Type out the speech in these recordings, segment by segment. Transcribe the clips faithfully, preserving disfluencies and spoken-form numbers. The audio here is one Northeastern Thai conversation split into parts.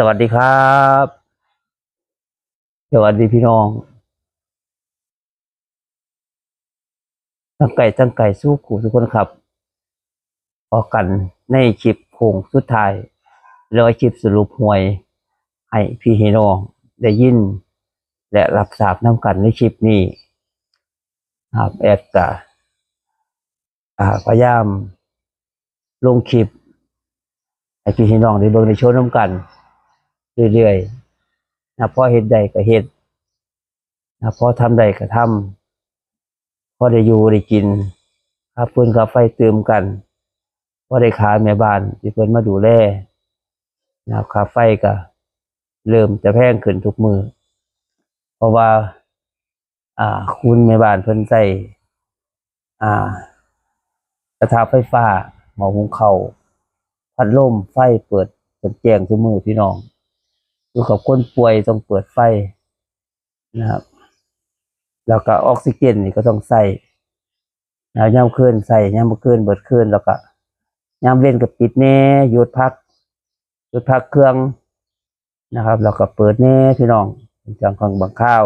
สวัสดีครับ สวัสดีพี่น้อง ทั้งไกลทั้งไกลสู่ผู้สู่คนครับ พอกันในคลิปโค้งสุดท้าย แล้วคลิปสรุปหวย ให้พี่ให้น้องได้ยิน และรับทราบนำกันในคลิปนี้ครับ แอดกะ อ่า พยายามลงคลิป ให้พี่ให้น้องได้เบิ่งได้ชมนำกัน เรื่อยๆ นะ พอเฮ็ดได้ก็เฮ็ด นะ พอทำได้ก็ทำ พอได้อยู่ได้กิน ค่าฟืนค่าไฟตื่มกัน พอได้ค่าแม่บ้านที่เพิ่นมาดูแล นะ ค่าไฟก็เริ่มจะแพงขึ้นทุกมื้อ เพราะว่า อ่า คุณแม่บ้านเพิ่นใช้ อ่า กระทะไฟฟ้า หม้อหุงข้าว พัดลม ไฟเปิดจนแจ้งซุมื้อพี่น้อง อยู่กับคนป่วยต้องเปิดไฟนะครับ แล้วก็ออกซิเจนนี่ก็ต้องใช้ นะ ยามคืนใช้ ยามมื้อคืนเบิดคืน แล้วก็ยามเว็นก็ปิดแหน่ หยุดพัก หยุดพักเครื่องนะครับ แล้วก็เปิดแหน่พี่น้อง บางครั้งบางคราว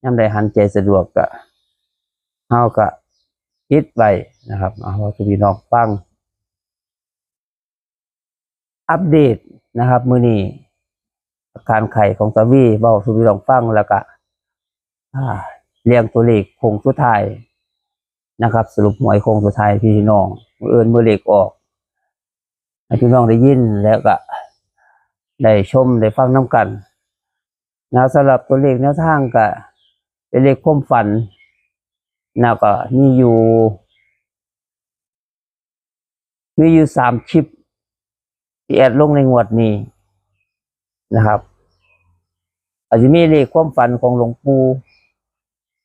ยามใดหันใจสะดวกก็ เฮาก็ปิดไว้นะครับ เอาเว้าสู่พี่น้องฟัง อัปเดตนะครับ มื้อนี้อาการไข้ของตาวีเว้าสู่พี่น้องฟัง แล้วก็ อ่า เรื่องตัวเลขโค้งสุดท้ายนะครับ สรุปหวยโค้งสุดท้ายพี่น้อง มื้ออื่นมื้อเลขออก ให้พี่น้องได้ยินแล้วก็ได้ชมได้ฟังนำกันนะ สำหรับตัวเลขแนวทางก็เป็นเลขความฝันนะ ก็มีอยู่ มีอยู่สามคลิปที่แอดลงในงวดนี้นะครับ อาจจะมีเลขความฝันของหลวงปู่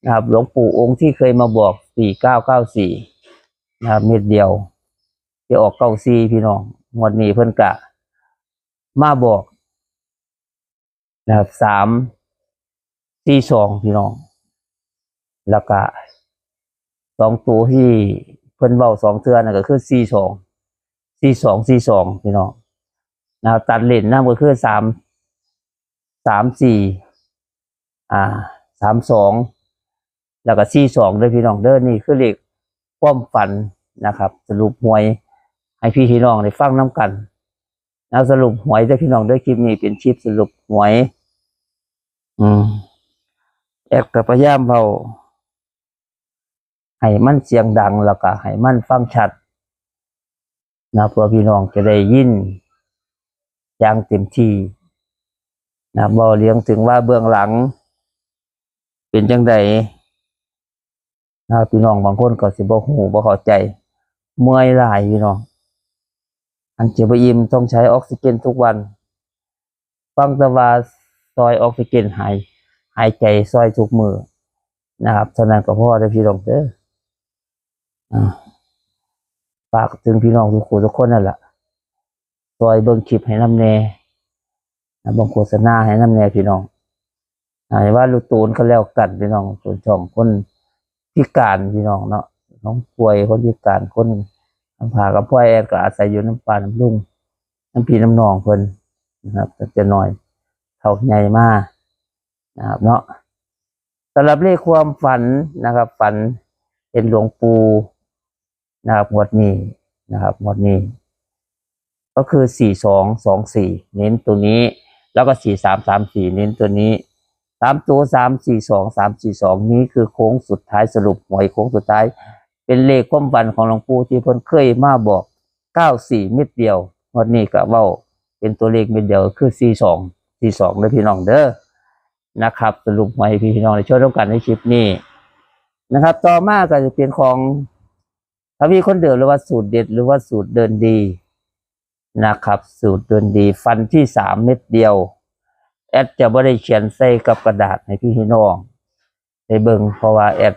นะครับ หลวงปู่องค์ที่เคยมาบอก สี่เก้าเก้าสี่ นะครับ เม็ดเดียว ที่ออก เก้าสี่ พี่น้อง งวดนี้เพิ่นกะมาบอกนะครับ สามสี่สอง พี่น้อง แล้วก็สองตัวที่เพิ่นเว้าสองเทื่อนั่นก็คือ สี่สอง สี่สอง สี่สอง พี่น้องนะครับ ตัดเล่นนำก็คือ สาม สามสี่ อ่า สามสอง แล้วก็ สี่สอง เด้อพี่น้องเด้อ นี่คือเลขความฝันนะครับ สรุปหวยให้พี่ให้น้องได้ฟังนำกัน แล้วสรุปหวยเด้อพี่น้องเด้อ คลิปนี้เป็นคลิปสรุปหวย อืม แอดก็พยายามเว้าให้มันเสียงดัง แล้วก็ให้มันฟังชัดนะ เพื่อพี่น้องจะได้ยินอย่างเต็มที่นะ เว้าเรื่องถึงว่าเบื้องหลังเป็นจั่งใดนะ พี่น้องบางคนก็สิบ่ฮู้บ่เข้าใจ เมื่อยหลายพี่น้อง อันจะบ่อิ่มต้องใช้ออกซิเจนทุกวัน ฟังแต่ว่าซอยออกซิเจนหาย หายใจซอยทุกมื้อนะครับ เท่านั้นก็พอเด้อพี่น้องเด้อ อ่า ฝากถึงพี่น้องทุกคนทุกคนนั่นแหละ ซอยเบิ่งคลิปให้นำแหน่นะ เบิ่งโฆษณาให้นำแหน่พี่น้อง ให้ว่าลูกตูนก็แล้วกันพี่น้อง ส่วนช่องคนพิการพี่น้องเนาะ น้องป่วย คนพิการ คนกำพร้ากำพร้อย แอดก็อาศัยอยู่นำป้านำลุง นำพี่นำน้องเพิ่นนะครับ ตั้งแต่น้อยเฒ่าใหญ่มานะครับเนาะ สำหรับเลขความฝันนะครับ ฝันเห็นหลวงปู่นะครับ งวดนี้นะครับ งวดนี้ ก็คือ สี่สองสองสี่ เน้นตัวนี้ แล้วก็ สี่สามสามสี่ เน้นตัวนี้ สามตัว สามสี่สอง สามสี่สอง นี้คือโค้งสุดท้าย สรุปหวยโค้งสุดท้าย เป็นเลขความฝันของหลวงปู่ที่เพิ่นเคยมาบอก เก้าสี่ เม็ดเดียว งวดนี้ก็เว้าเป็นตัวเลขเม็ดเดียวคือ สี่สอง สี่สอง เด้อพี่น้องเด้อนะครับ สรุปหวยให้พี่น้องได้ชมนำกันในคลิปนี้นะครับ ต่อมาก็จะเป็นของทวีคนเดิม หรือว่าสูตรเด็ด หรือว่าสูตรเดินดีนะครับ สูตรเดินดี ฟันที่สาม เม็ดเดียว แอดจะบ่ได้เขียนใส่กับกระดาษให้พี่ให้น้องได้เบิ่ง เพราะว่าแอด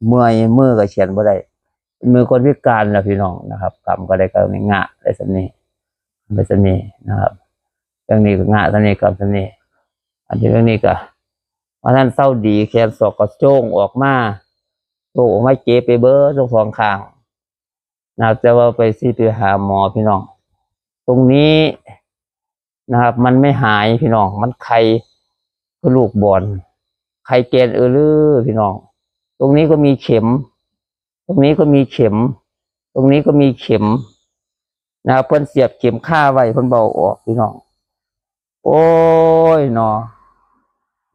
เมื่อยมือก็เขียนบ่ได้ เป็นมือคนพิการนะพี่น้องนะครับ กำก็ได้ก็งะได้ส่ำนี้ ได้ส่ำนี้นะครับ เรื่องนี้ก็งะส่ำนี้ กำส่ำนี้ อันที่เรื่องนี้ก็ว่าท่านเศร้าดี แขนศอกก็โจ้งออกมา โจ้งออกมาเจ็บไปเบิดทั้งสองข้างนะครับ แต่ว่าไปสิไปหาหมอพี่น้อง ตรงนี้ นะครับ มันไม่หายพี่น้อง มันไขคือลูกบอล ไขแกนเออเลอพี่น้อง ตรงนี้ก็มีเข็ม ตรงนี้ก็มีเข็ม ตรงนี้ก็มีเข็มนะครับ เพิ่นเสียบเข็มคาไว้ เพิ่นบ่เอาออกพี่น้อง โอ้ยเนาะ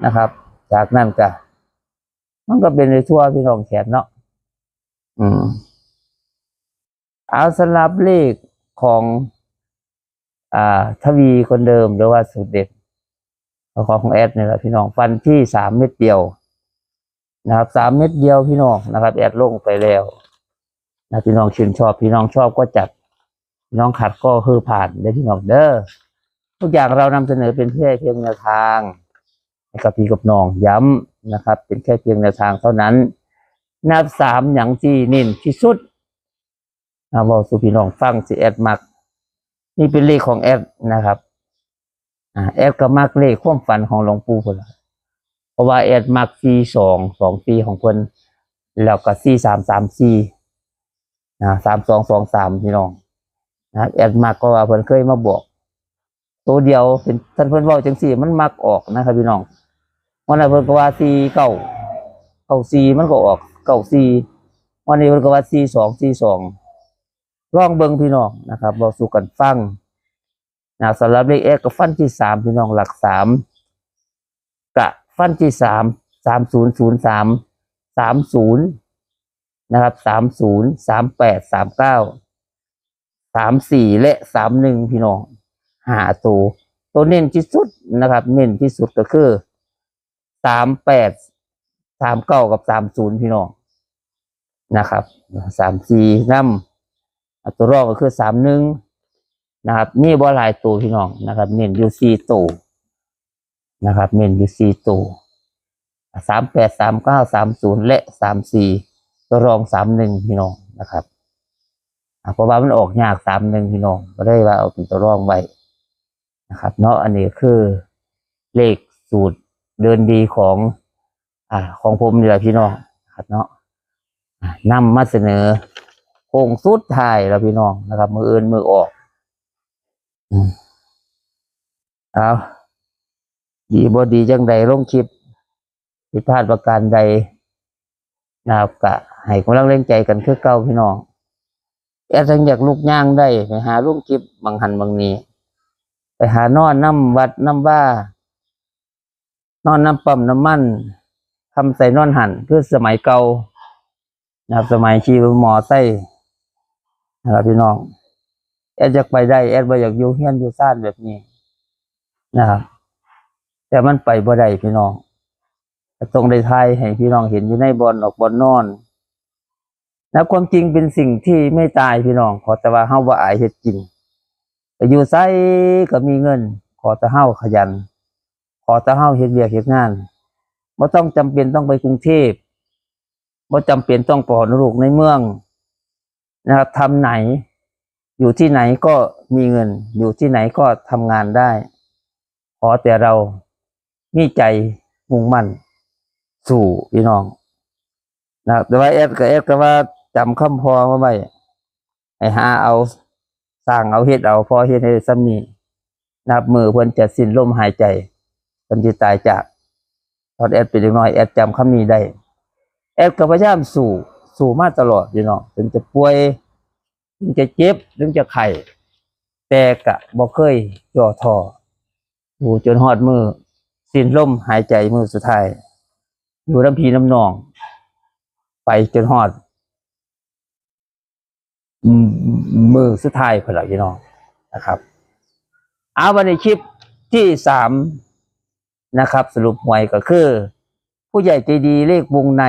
นะครับ จากนั้นก็มันก็เป็นในทั่วพี่น้องแขนเนาะ อืม เอาสำหรับเลขของ อ่า ทวีคนเดิม หรือว่าสูตรเด็ดของแอดนี่แหละพี่น้อง ฟันที่สามเม็ดเดียวนะครับ สามเม็ดเดียวพี่น้องนะครับ แอดลงไปแล้วนะ พี่น้องชื่นชอบ พี่น้องชอบก็จัด พี่น้องขัดก็คือผ่านได้พี่น้องเด้อ ทุกอย่างเรานำเสนอเป็นแค่เพียงแนวทางให้กับพี่กับน้อง ย้ำนะครับ เป็นแค่เพียงแนวทางเท่านั้น นับสามอย่างที่เน้นที่สุด เอาเว้าสู่พี่น้องฟัง สิแอดมัก นี่เป็นเลขของแอดนะครับ อ่า แอดก็มักเลขความฝันของหลวงปู่เพิ่นล่ะ เพราะว่าแอดมักสี่สอง สองสี่ของเพิ่น แล้วก็สี่สาม สามสี่ นะ สามสอง สองสาม พี่น้องนะ แอดมัก เพราะว่าเพิ่นเคยมาบอก ตัวเดียว เป็นท่านเพิ่นเว้าจังซี่ มันมักออกนะครับพี่น้อง วันนั้นเพิ่นก็ว่าสี่เก้า เก้าสี่ มันก็ออกเก้าสี่ วันนี้เพิ่นก็ว่าสี่สอง สี่สอง ลองเบิ่งพี่น้องนะครับ เว้าสู่กันฟังนะ สำหรับเลขแอดก็ฟันที่สามพี่น้อง หลักสาม กะฟันที่สาม สามศูนย์ ศูนย์สาม สามศูนย์ นะครับ สามศูนย์ สามแปด สามเก้า สามสี่ และ สามหนึ่ง พี่น้อง ห้าตัว ตัวเน้นที่สุดนะครับ เน้นที่สุดก็คือ สามแปด สามเก้า กับ สามศูนย์ พี่น้องนะครับ สามสี่ นำ อ่ะ ตัวรองก็คือ สามหนึ่ง นะครับ มีบ่หลายตัวพี่น้องนะครับ เน้นอยู่สี่ตัวนะครับ เน้นอยู่สี่ตัว สามแปด สามเก้า สามศูนย์ และ สามสี่ ตัวรอง สามหนึ่ง พี่น้องนะครับ อ่ะ เพราะว่ามันออกยาก สามหนึ่ง พี่น้อง ก็ได้ว่าเอาเป็นตัวรองไว้นะครับ เนาะ อันนี้คือเลขสูตรเดินดีของ อ่า ของผมนี่แหละพี่น้องครับเนาะ อ่ะ นำมาเสนอโค้งสุดท้ายแล้วพี่น้องนะครับ มื้ออื่นมื้อออก อืม เอา ดีบ่ดีจังใด ลงคลิปผิดพลาดประการใดนะครับ ก็ให้กำลังแรงใจกันคือเก่าพี่น้อง แอดยังอยากลุกย่างได้ ไปหาลงคลิปบางหันบางนี้ ไปหานอนนำวัดนำวา นอนนำปั๊มน้ำมัน ทำใส่นอนหัน คือสมัยเก่านะครับ สมัยขี่มอไซค์นะครับพี่น้อง แอดอยากไปได้ แอดบ่อยากอยู่เฮือนอยู่ซ่านแบบนี้นะครับ แต่มันไปบ่ได้พี่น้อง ก็ต้องได้ถ่ายให้พี่น้องเห็นอยู่ในบ่อนออกบ่อนนอนนะ ความจริงเป็นสิ่งที่ไม่ตายพี่น้อง ขอแต่ว่าเฮาบ่อายเฮ็ดกิน ไปอยู่ไสก็มีเงิน ขอแต่เฮาขยัน ขอแต่เฮาเฮ็ดเวียกเฮ็ดงาน บ่ต้องจำเป็นต้องไปกรุงเทพ บ่จำเป็นต้องไปฮอดนครในเมืองนะครับ ทำไหน อยู่ที่ไหนก็มีเงิน อยู่ที่ไหนก็ทำงานได้ ขอแต่เรามีใจมุ่งมั่นสู้พี่น้องนะครับ แต่ว่าแอดก็ แอดก็ว่าจำคำพ่อมาไว้ ให้หาเอา สร้างเอา เฮ็ดเอา พอเฮ็ดให้ส่ำนี้ นับมื้อเพิ่นจะสิ้นลมหายใจ เพิ่นสิตายจาก ตอนแอดเป็นเด็กน้อย แอดจำคำนี้ได้ แอดก็พยายามสู้ สู้มาตลอดพี่น้อง ถึงจะป่วย ถึงจะเจ็บ ถึงจะไข้ แต่ก็บ่เคยย่อท้อ อยู่จนฮอดมื้อสิ้นลมหายใจมื้อสุดท้าย อยู่นำพี่นำน้อง ไปจนฮอด อืม มื้อสุดท้ายพุ่นล่ะพี่น้องนะครับ เอา บัดนี้คลิปที่สามนะครับ สรุปหวยก็คือ ผู้ใหญ่ใจดีเลขวงใน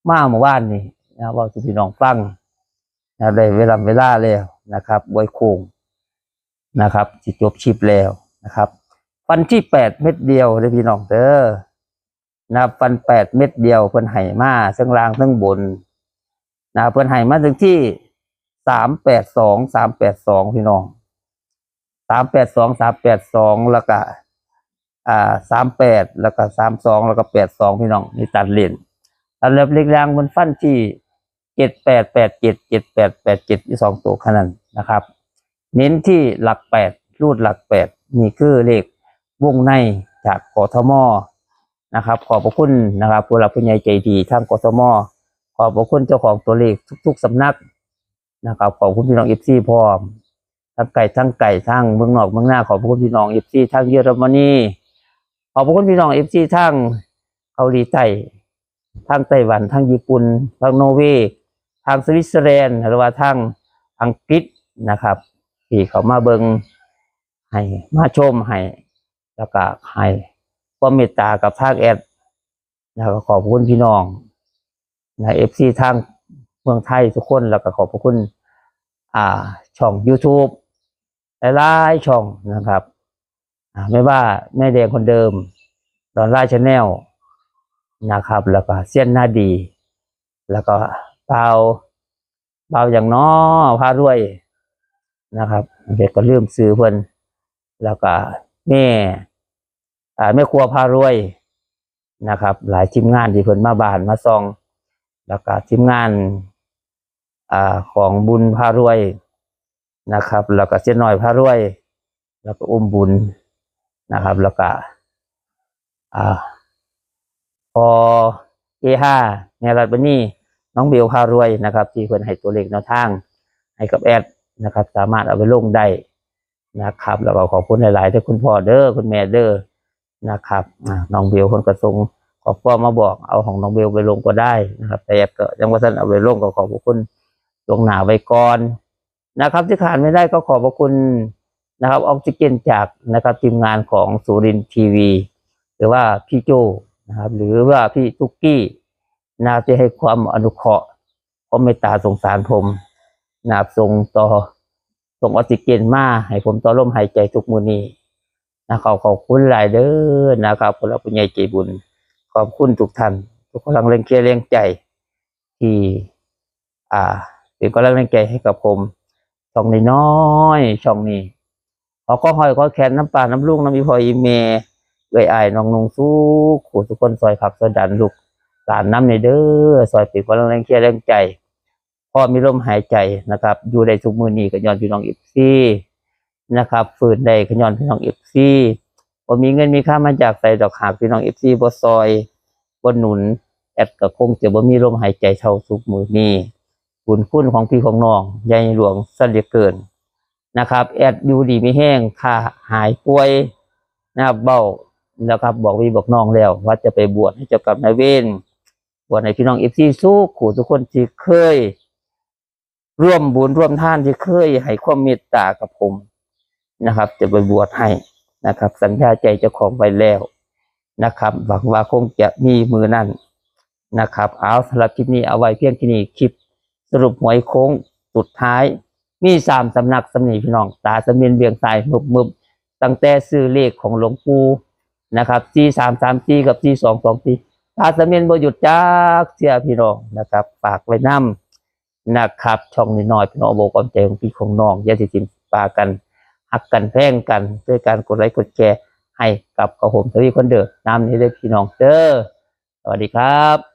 มาเมื่อวานนี้นะ เว้าสู่พี่น้องฟังนะ ได้เวลา เวลาแล้วนะครับ อวยโค้งนะครับ สิจบคลิปแล้วนะครับ ฟันที่แปดเม็ดเดียวเด้อพี่น้องเด้อ นะครับ ฟันแปดเม็ดเดียว เพิ่นให้มาทั้งล่างทั้งบน นะครับ เพิ่นให้มาถึงที่ สามแปดสอง สามแปดสอง พี่น้อง สามแปดสอง สามแปดสอง แล้วก็ อ่า สามแปด แล้วก็ สามสอง แล้วก็ แปดสอง พี่น้อง นี่ตัดเล่น สำหรับเลขล่างเพิ่นฟันที่ เจ็ดแปดแปดเจ็ด เจ็ดแปดแปดเจ็ด อีกสองตัวแค่นั้นนะครับ เน้นที่หลักแปด รูดหลักแปด นี่คือเลขวงในจาก กทม นะครับ ขอบพระคุณนะครับ ผู้หลักผู้ใหญ่ใจดีทาง กทม ขอบพระคุณเจ้าของตัวเลขทุกๆสำนักนะครับ ขอบคุณพี่น้อง เอฟซี พร้อม ทั้งไกลทั้งไกล ทั้งเมืองนอกเมืองนา ขอบพระคุณพี่น้อง เอฟซี ทางเยอรมนี ขอบพระคุณพี่น้อง เอฟซี ทางเกาหลีใต้ ทางไต้หวัน ทางญี่ปุ่น ทางนอร์เวย์ ทางสวิตเซอร์แลนด์ หรือว่าทางอังกฤษนะครับ ที่เข้ามาเบิ่ง ให้มาชมให้ แล้วก็ให้ความเมตตากับทางแอด แล้วก็ขอบคุณพี่น้องนะ เอฟซี ทางเมืองไทยทุกคน แล้วก็ขอบพระคุณ อ่า ช่อง YouTube หลายๆช่องนะครับ อ่า ไม่ว่าแม่แดงคนเดิม ดอลลาร์ Channel นะครับ แล้วก็เซียนนาดี แล้วก็บ่าว บ่าวอย่างน้อพารวยนะครับ เดี๋ยวก็ลืมซื้อเพิ่น แล้วก็แม่ อ่า แม่ครัวพารวยนะครับ หลายทีมงานที่เพิ่นมาบ้านมาซอง แล้วก็ทีมงาน อ่า ของบุญพารวยนะครับ แล้วก็เสียน้อยพารวย แล้วก็อุ้มบุญนะครับ แล้วก็ อ่า พอ เอห้า แม่รัฐบนี น้องเบลพารวยนะครับ ที่เพิ่นให้ตัวเลขแนวทางให้กับแอดนะครับ สามารถเอาไปลงได้นะครับ แล้วก็ขอบคุณหลายๆเด้อคุณพ่อเด้อ คุณแม่เด้อนะครับ อ่า น้องเบลเพิ่นก็ส่งข้อความมาบอก เอาของน้องเบลไปลงก็ได้นะครับ แต่แอดก็ยังบ่ทันเอาไปลง ก็ขอบพระคุณล่วงหน้าไว้ก่อนนะครับ ที่ขาดไม่ได้ก็ขอบพระคุณนะครับ ออกซิเจนจากนะครับ ทีมงานของสุรินทร์ทีวี หรือว่าพี่โจนะครับ หรือว่าพี่ตุ๊กกี้นะครับ ที่ให้ความอนุเคราะห์ ความเมตตาสงสารผมนะครับ ส่งต่อ ส่งออกซิเจนมาให้ผมต่อลมหายใจทุกมื้อนี้นะครับ ขอบคุณหลายเด้อนะครับ ผู้หลักผู้ใหญ่ใจบุญ ขอบคุณทุกท่าน ทุกกำลังแรงเชียร์แรงใจ ที่ อ่า เป็นกำลังแรงใจให้กับผม ช่องน้อยๆช่องนี้ ขอขอห้อยขอแขนน้ำปลาน้ำลุงน้ำอีพ่ออีแม่ เอื้อยอ้ายน้องนุ่งสุขุทุกคน ซอยผลักซอยดันลูกหลานนำในเด้อ ซอยเป็นกำลังแรงเชียร์แรงใจ พอมีลมหายใจนะครับ อยู่ได้ทุกมื้อนี้ก็ย้อนพี่น้อง เอฟซี นะครับ ฟื้นได้ก็ย้อนพี่น้อง เอฟซี บ่มีเงินมีค่ามาจากไสดอก หากพี่น้อง เอฟซี บ่ซอยบ่หนุน แอดก็คงจะบ่มีลมหายใจเท่าทุกมื้อนี้ บุญคุณของพี่ของน้องใหญ่หลวงซะเหลือเกินนะครับ แอดอยู่ดีมีแฮง ถ้าหายป่วยนะครับ เว้านะครับ บอกพี่บอกน้องแล้ว ว่าจะไปบวชให้เจ้ากรรมนายเวร บวชให้พี่น้อง เอฟซี ทุกคู่ทุกคนที่เคย ร่วมบุญร่วมทาน ที่เคยให้ความเมตตากับผมนะครับ จะไปบวชให้นะครับ สัญญาใจเจ้าของไว้แล้วนะครับ หวังว่าคงจะมีมื้อนั้นนะครับ เอา สำหรับคลิปนี้เอาไว้เพียงเท่านี้ คลิปสรุปหวยโค้งสุดท้าย มีสามสำนักส่ำนี้พี่น้อง ตาสมินเวียงทรายมึบๆ ตั้งแต่ซื้อเลขของหลวงปู่นะครับ สี่สามสามสี่ กับ สี่สองสองสี่ ตาสมินบ่หยุดจักเทื่อพี่น้องนะครับ ฝากไว้นำ นะครับ ช่องน้อยๆพี่น้อง โอบอ้อมใจของพี่ของน้อง อย่าสิถิ่มปากัน ฮักกันแพงกัน ด้วยการกดไลค์กดแชร์ให้กับกระผมทวีคนเดิมนำนี้เด้อพี่น้องเด้อ สวัสดีครับ